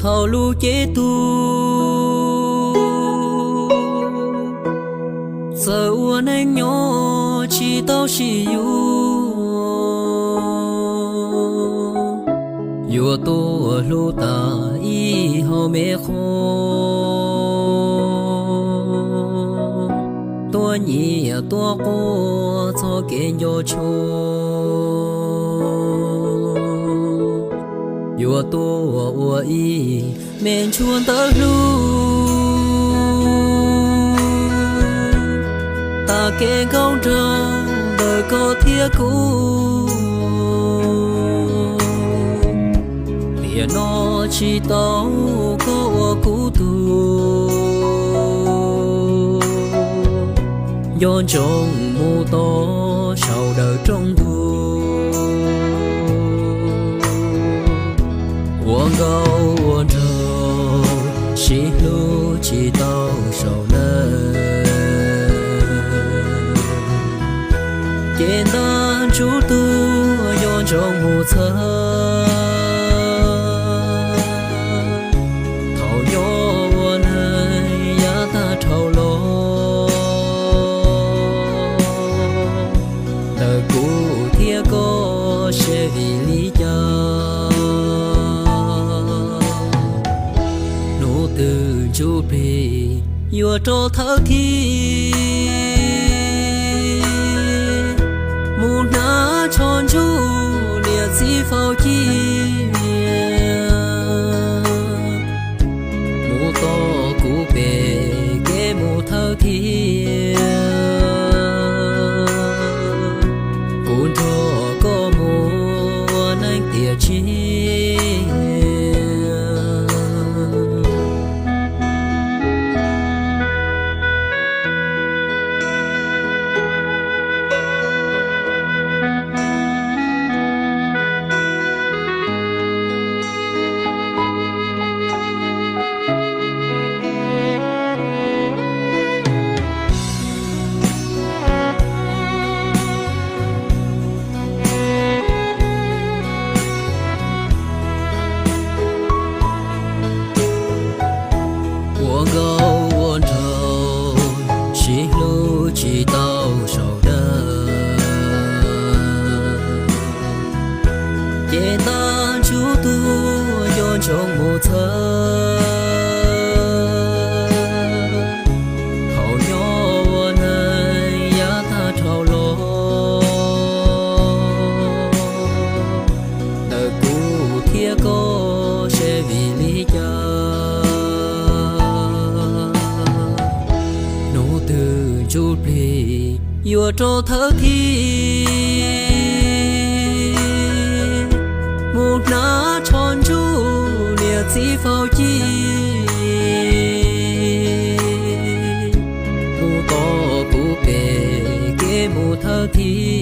Thaum lub cev tub, txawm ua neej nyob tsis tau sib yuav, yuav tuaj hlub tas ib hau me qhua, tuaj nyiam tuaj quaj txog kev nco tshua, yuav tuaj ua ib me ntsuag ntawv hlub, tas kev nkauj nraug ntawm koj thiab kuv. Tiam no tsis tau koj ua kuv tug, nco ntsoov mus tom saum dawm rooj ntug, ua nkauj ua nraug sib hlub tsis tau saum dawm. Ces ntab ntsuj tuag nco ntsoov mus txhawb, thaum nyob ua neej yav tag dhau los, ntawm kuv thiab koj seb vim li cas, hnub twg ntsuj plig yuav rov thawb thiab, mus hnav tsho ntsuj niam txiv faus cia, mus tom kuv pem kev mus thawb thiab, kuv nrog koj mus ua neej tiam tsiaj. Ua nkauj ua nraug sib hlub tsis tau saum dawm, ces ntab ntsuj tuag nco ntsoov mus txhawb, thaum nyob ua neej yav tag dhau los, ntawm kuv thiab koj seb vim li cas, hnub twg ntsuj plig yuav rov thawb thiab, mus hnav tsho ntsuj niam txiv faus cia, mus tom kuv pem kev mus thawb thiab,